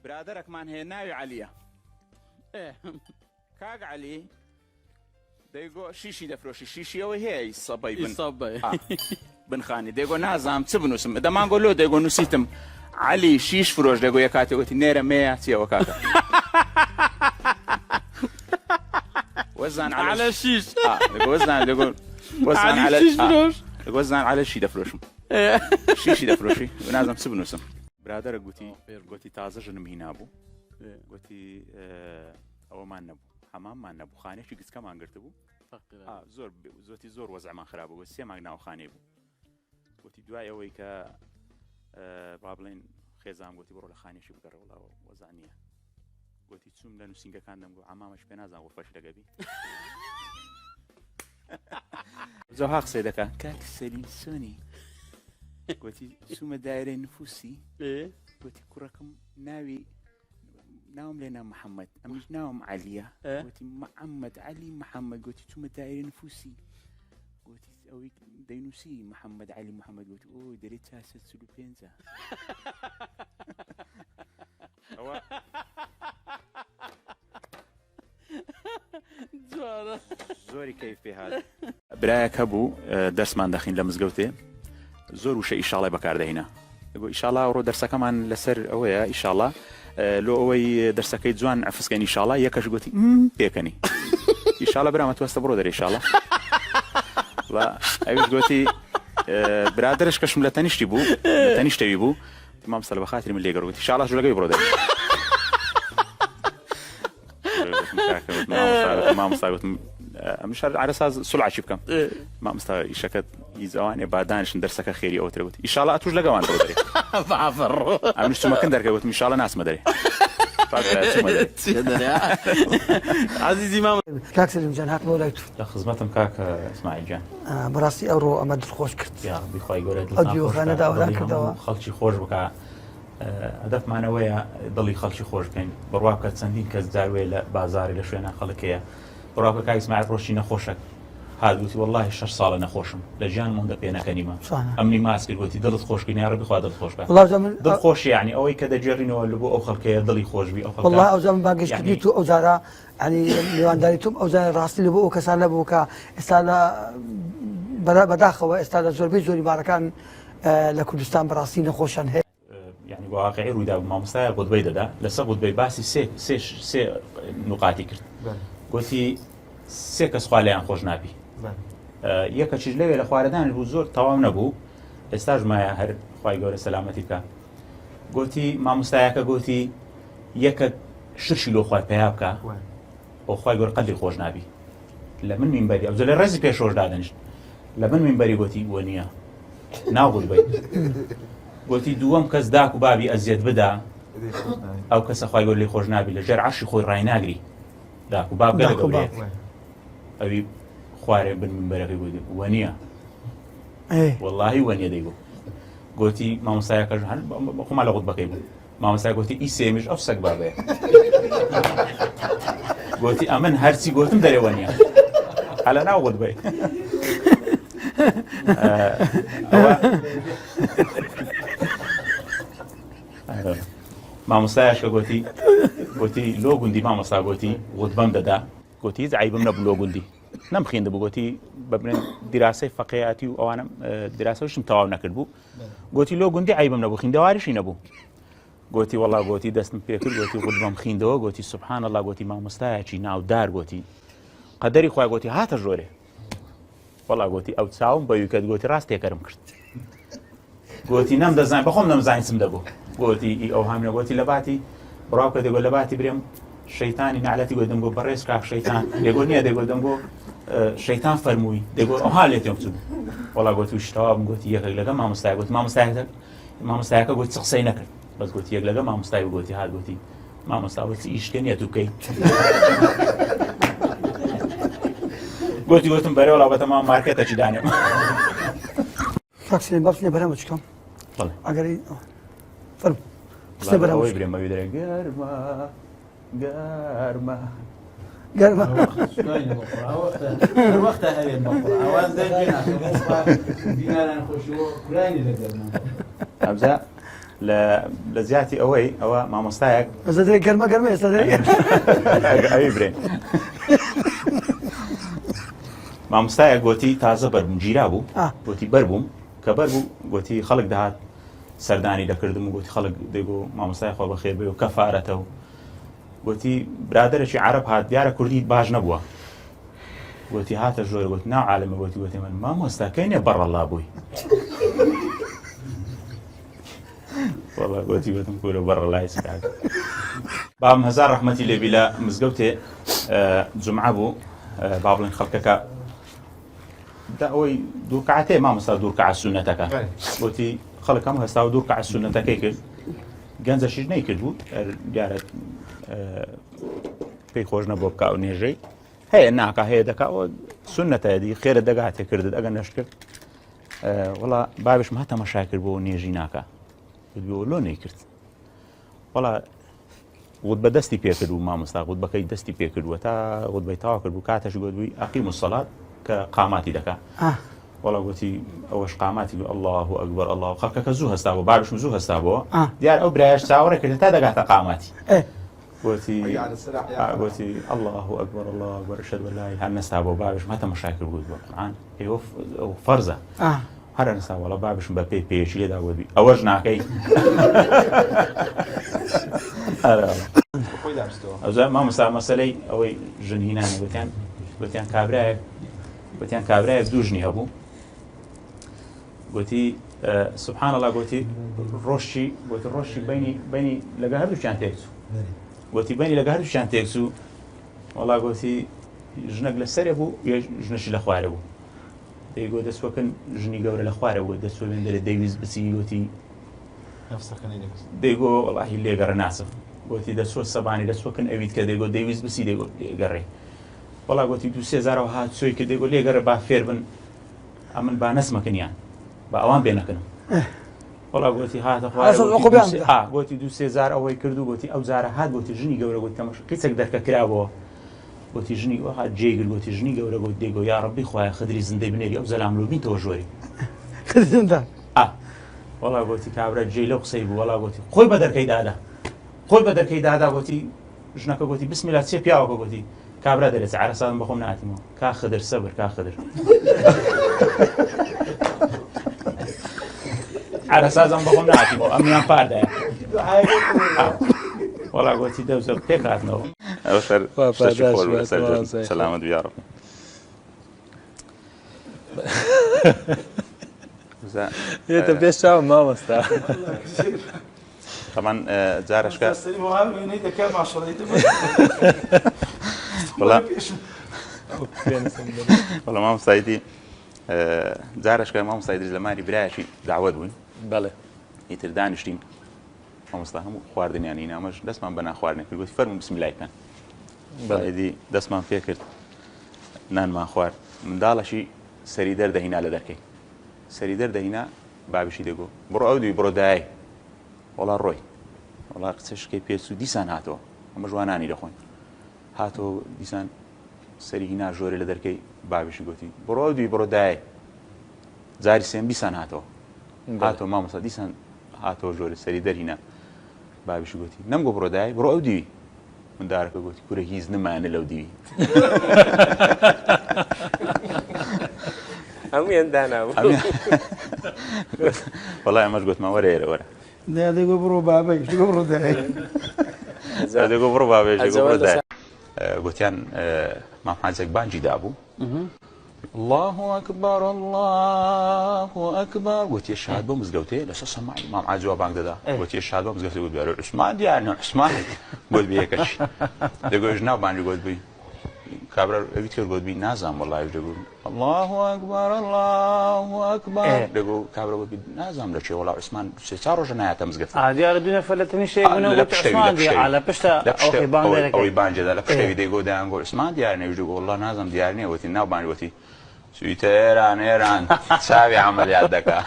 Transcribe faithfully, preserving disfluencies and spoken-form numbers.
Biraderekman heye navê Elî ye. Eh. Kak Elî, dego şîşî defroşî. Şîşî ew heye î sebey bin. Î sebey. Ha, bin xanî. Dego nazam çi binûsim. Deman go lo dego nûsîtim. Elî şîş firoş, dego yekate wetî nêre me ya çi ye we kaka. Wezan Ele şîş. Ha, dego wezan, dego wezan Elî Ele, şîş ha. Firoş. Dego wezan Ele şî defroşim. Eh. Şîşî defroşî. Nazam çi binûsim. Biraderek gotî, Aferin. Gotî taze jinim hîna bû. Ê. Gotî, e, eweman nebû. Hemamman nebû. Xaneyekî giçkeman girtibû. Feqîr. Ha, zor, zotî zor wez'eman xirab bû. Gotî sê mah nav xaneyê bû. Gotî دوای ئەوەی کە، e, با بڵێن خێزام گوتی بڕۆ لە خانێکی بگەڕێ وڵا وەزع نییە. گوتی چووم لە نووسینگەکان دەمگو عەمامەش پێ نازان غورفەش لەگەبی. زۆها قسەی دەکا. کاک سەلیم سۆنی. گوتی چوومە دایرەی نفوسی. ئێ؟ گوتی کوڕەکەم ناوی، ناوم لێ نا محەممەد، ئەمنیش ناوم عەلیە. ئێ؟ گوتی محەممەد عەلی محەممەد. گوتی چوومە دایرەی نفوسی. گوتی ئەوەی دەینووسی محەممەد عەلی محەممەد. گوتی ئۆی دەرێ چوار سەد چل و پێنج. ئەوە جوانە. زۆری کەیف پێ هات. برایەک هەبوو، ئە، دەرسمان دەخین لە مزگەوتێ. زۆر وشە ئیشاڵای بەکاردەهینا. دەگو ئیشاڵا ئەوڕۆ دەرسەکەمان لەسەر ئەوەیە، ئیشاڵا، ئە، لۆ ئەوەی دەرسەکەی جوان عفسکەین ئیشاڵا، یەکەش گوتی، «م، پێکەنی.» ئیشاڵا برامە، تو هەستە بڕۆ دەرێ ئیشاڵا. و ئەویش گوتی، ئە، برادرش کەشم لە تەنیشتی بوو، لە تەنیشتەوی بوو. مامۆستا لە بەخاتری من لێگەڕ گوتی، «ئیشاڵا ژولەکەی بڕۆ دەرێ.» مامۆستا، مامۆستا گوتم، ئەم شار عەرەساز سولعەکی بکەم. ئێ. مامۆستا ئیشەکەت هیچ ئەوانێ با دانیشن دەرسەکە خێری ئەوترە گوت. ئیشاڵا ئەتوش لەگەوان بڕۆ دەرێ. بافەڕۆ. ئەمنیش چوومە کن دەرکە گوتم، «ئیشاڵا ناسمە دەرێ.» فاز چوومە دەرێ. چیە دەرێ؟ عەزیزی مامۆ. کاک سەلیم جان، هاتمەوە لای تو. لە خزمەتم کاک ئیسماعیل جان. ئە، بەڕاستی ئەوڕۆ ئەمە دڵخۆش کرد. یا ربی خوای گەورە ئەو دڵتان خۆش دیوەخانە بکات، داوا دڵی ناکردەوە. هەموو خەڵکی خۆش بکات. ئە، هەدەفمان ئەوەیە دڵی خەڵکی خۆش بکەین. بڕوا بکە چەندین کەس جار وێ لە بازارێ لە شوێنە خەڵک هەیە. بڕوا بکە کاک ئیسماعیل ڕۆژی نەخۆشەک هات گوتی، «وەڵاهی شەش ساڵە نەخۆشم. لە ژیان مۆندە پێ نەکەنیمە.» سبحان. ئەمنی ماس کرد گوتی، «دڵت خۆش کرد، یا ربی خوا دڵت خۆش بکات.» وەڵا زە من دڵ خۆشی، یعنی ئەوەی کە دەجێڕینەوە لە بۆ ئەو خەڵکەیە دڵی خۆش بی، ئەو خەڵکە. وەڵا ئەو زە من باگەشت یعنی کردی تو ئەو زارە، یعنی میوانداری توم ئەو زارە ڕاستی لە بۆ ئەو کەسان نەبوو کە ئێستا لە بەرا-، بەداخەوە ئێستا لە زۆربەی زۆری بارەکان، ئە، لە کوردستان بەڕاستی نەخۆشان هەیە. یعنی بە واقعی ڕوویدا بوو، مامۆستایە غوتبەی دەدا، لەسەر غوتبەی باسی سێ، سێ، سێ نوقاتی کرد. بەڵێ. گوتی سێ کەس خوا لێیان خۆش نابی. بەڵێ. ئە، یەکەکیش لەوێ لە خوارەدان بوو، زۆر تەواو نەبوو. ئێستاش مایە هەر خوای گەورە سەلامەتی بکا. گوتی مامۆستایەکە گوتی یەکە شرشی لۆ خوای پیا بکا. وای. ئەو خوای گەورە قەدری خۆش نابی. لە من مینبەری، ئەو جلێ ڕێزی پێشەوەش دادەنیشت. لە من مینبەری گوتی، «وە نییە. ناو غوتبەی.» گوتی، «دووەم کەس داک و بابی ئەزیەت بدا، ئەو کەسە خوای گەورە لێی خۆش نابی، لە ژێر عەرشی خۆی ڕای ناگری.» داک و باب گەلە داک و گەورەیە. باب. ئەوی خوارێ بن مینبەرەکەی گوتی، «وە نییە.» ئێ. وەڵاهی وە نییە دەیگو. گوتی، مامۆستایەکەش هەر بە، بە، بە خۆمان لە غوتبەکەی بوو. مامۆستا گوتی، «ئی سێمیش ئەو سەگ بابەیە.» گوتی، «ئەمن هەرچی گوتم دەرێوە نییە.» هەلە ناو غوتبەی. ئە، ئەوە، ئە، مامۆستایەش کە گوتی، گوتی، «لۆ گوندی مامۆستا؟» گوتی، «غوتبەم دەدا.» گوتی، «هیچ عەیبم نەبوو لۆ گوندی. نەم خیندبوو.» گوتی، بە بنێن دیراسەی فەقێیاتی و ئەوانم، ئە، دیراسەشم تەواو نەکرد بوو. گوتی، «لۆ گوندی عەیبم نەبوو، خیندەواریشی نەبوو.» گوتی، «وەڵا»، گوتی، دەستم پێ کرد، گوتی، «غوتبەم خیندەوە.» گوتی، «سبحان الله»، گوتی، «مامۆستایەکی ناودار»، گوتی، «قەدەری خوا»، گوتی، «هاتە ژۆرێ.» وەڵا، گوتی، ئەو چاوم بەوی کرد، گوتی، «ڕاست تێکەرم کرد.» گوتی، «نەم دەزانی، بەخۆم نەمزانی چم دەبوو.» گوتی، «ئی ئەو هامینە»، گوتی، «لە باتی بڕاو کە دەگو لە باتی برێم شەیتانی نەعلەتی.» گوتم، گو، «بەڕێز کاک شەیتان.» دەگو، «نییە.» دەگو، دەم، گو، «ئە، شەیتان فەرمووی.» دەگو، «ئەوها لێ تێم چوو.» وەڵا، گوتی، «وشتەوا بووم.» گوتی، «یەکێک لەگە مامۆستای.» گوتی، «مامۆستایەکە»، مامۆستایەکە، گوتی، «چ قسەی نەکرد.» بەس گوتی، «یەک لەگە مامۆستای»، گوتی، هات، گوتی، «مامۆستا، وەرچی ئیشکە نییە تو بکەی.» گوتی، گوتم، «بەرێ وەڵا بەتەما مارکێتەکی دانێم.» کاک سلیم، باس لێ بەرەمە چکەم. بەڵێ. ئەگەر ئی-، فەرمو. بەس لێ بەرەمە ئەوەی چکەم. برێم، ئەوی دەرێ، گەرمە، گەرمە. گەرمە. ئەوە وەختە، هەر وەختە هەرێم بەخۆ. ئەوان دەرگێ ناکەم. دیناران خۆشەوە، کورانی لە گەرمە. ئەبزا، لە لە زیاتی ئەوەی ئەوە مامۆستایەک ئێستا دەرێ گەرمە گەرمە ئێستا دەرێ ئەوی برێ مامۆستایەک گۆتی تازە بەربووم گیرا بوو آه. گۆتی بەربووم کە بەربوو گۆتی خەڵک دەهات سەردانی دەکردم و گۆتی خەڵک دەیگۆ مامۆستای خۆ بەخێر بێ و کەفارەتە و گۆتی برادەرێکی عەرەب هات دیارە کوردی باش نەبووە گۆتی هاتە ژۆر گۆتی ناو عالەمە گۆتی گۆتی من مامۆستا کەینێ بەڕەڵا بووی وەڵا گۆتی گۆتم کورە بەڕەڵای سکاک بام هەزار ڕەحمەتی لێبی لە مزگەوتێ جمعە بوو با بڵێن خەڵکەکە دا ئەوەی دوو کاتێ مامۆستا دوو کە سونەتەکە گۆتی خەڵکەم هەستا و دوو کە سونەتەکەی کرد گەنجەشیش نەیکرد بوو دیارە پێی خۆش نەبوو بکە و نێژەی هەیە ناکە هەیە دەکا سونەتە دی خێرە دەگاتێ کردت ئەگە نەشکرد وڵا بابشم هە تەمەشا کرد بۆ نێژی ناکە وتبی لۆ نەیکرد وڵا وت بە دەستی پێکرد و مامۆستا وت بەکەی دەستی پێکردووە تا وت بەی تاوا کرد و کاتەش گوت بووی ئەقیم و سەڵات کە قاماتی دەکا وڵا گوتی ئەوەش قاماتی گوت الله و ئەکبەر الله خەڵکەکە زوو هەستا بۆ بابشم زوو هەستا بۆ دیار ئەو برایش چاوەڕێ کرد تا دەگاتە قاماتی گوتی گوتی الله و ئەکبەر الله و ئەکبەر شەد وەلای هەر نەستا بۆ بابشم هەتە مەشاکر گوت بە قورآن ئێوە ئەو فەرزە هەر نسا وەڵا بابشم بە پێی پێشی لێدا گوت بی ئەوەش ناکەی ئەوزا مامۆستا مەسەلەی ئەوەی ژن هینانە گوتیان گوتیان کابرایەک گوتیان کابرایەک دوو ژنی هەبوو گوتی سبحان الله گوتی ڕۆشی گوتی ڕۆشی بینی بینی لەگە هەردووچیان تێکچوو گوتی بینی لەگە هەردووچیان تێکچوو وەڵا گوتی ژنەک لە سەرێ بوو ژنەشی لە خوارێ بوو دەیگۆ دەستوەکن ژنی گەورە لە خوارە بوو دەستوەێن دەرێ دەیویست بچی گوتی دەیگۆ وڵاهی لێگەڕ ناسم گوتی دەسوە سەبانی دەسوەکن ئەویت کە دەیگۆ دەیویست بچی دەیگۆ لێگەڕێ وڵا گوتی دوو سێزارەوە هات سوی کرد دەیگۆ لێگەڕە با فێر بن ئەمن با نەسمەکنیان بە ئەوان بێنەکەنم وڵا گوتی هاتە خوارە گوتی دوو سێزار ئەوەی کرد و گوتی ئەو جارە هات گوتی ژنی گەورە گوتی تەمەش قیچێک دەرکە کرابەوە گوتی ژنی وەها جێگر گوتی ژنی گەورە گوت دێگۆ یا ڕبی خۆیان خدری زندەی بنێری ئەو زەلام لوبین تۆ ژۆری خدزندا ئا وڵا گوتی کابرا جێ لەو قسەی بوو وڵا گوتی خۆی بە دەرکەی دادا خۆی بە دەرکەی دادا گوتی ژنەکە گوتی بسم الله چێ پیاوەکە گوتی کابرا دەرێ چ عەرەساتم بەخۆم ناتیمەوە کا خدر سەبر کا خدر عەرەساتم بەخۆم ناتیمەوە ئەمیان پاردایە وەڵا گوتی دەوزە پێک هاتنەوە ئەو سەر شتەکی خۆش بوو لەسەر جەژن سەلامەت بیا ڕەبی یێتە پێش چاوم مامۆستا تەمان جارشکە وڵا مامۆستایدی جارشکە مامۆستای دریز لە ماری برایەکی داوەت بووین بەڵێ ئیتر دانیشتین مامۆستا هەموو خواردنیانی نامەش دەستمان بە ناخواردنێ کرد گوتی فەرمو بسم اللهی بکەن بەڵێ ئیدی دەستمان پێ کرد نانمان خوارد منداڵەشی سەری دەردەهینا لە دەرکەی سەری دەردەهینا بابشی دەگۆ بڕۆ ئەو دوی بڕۆ دایای وەڵا ڕۆی وەڵا قچەشکەی پێچوو دیسان هاتەوە ئەمە جوانانی دەخۆن هاتەوە دیسان سەری هینا ژۆرێ لە دەرکەی بابشی گوتی بڕۆ ئەو دوی بڕۆ دایای جاری سێم دیسان هاتەوە هاتەوە مامۆستا دیسان هاتەوە ژۆرە سەری دەرهینا بابشی گوتی نەمگۆ بڕۆ دایای بڕۆ ئەو دوی مندارەکە گوتی کورە هیچ نمانە لەو دیوی هەمویان دانابوو وەڵای ئەمەش گوتمان وەرە ئێرە وەرە دەگۆ بڕۆ بابەیش دەگۆ بڕۆ دایای دەگۆ بڕۆ بابەیش دەگۆ بڕۆ دایای گوتیان مام حاجەک بانگی دابوو الله أكبر الله أكبر گوتیە شاد بۆ مزگەوتێ لەسەر سەمای مام حاجی وا بانگ دەدا گوتیە شاد بۆ مزگەوتێ گوت بێرە عوسمان دیارنە عوسمان گوت بێ یەکەش دەگۆش ناو بانگی گوت بووی کابرا ئەویت کرد گوت بی نازام وەڵای دەگوت الله أكبر الله أكبر دەگۆ کابرا گوت بی نازام لە چێ وەڵا عوسمان سێ چار ڕۆژە نایاتە مزگەفت ئا دیارە دوو نەفەر لە تەنیشت هەیە بوونە لە گوت پشتەوی عوسمان لە دیارە پشتەوی لە پشتە ئەوەی بانگ دەرەکەی لە پشتەوی دەیگۆ دەیانگۆ عوسمان دیارە نەویژ دەگۆ وەڵا نازام دیار نییە وتی ناو بانگ وتی سویتە ئێران ئێران چاوی عەمەلیات دەکا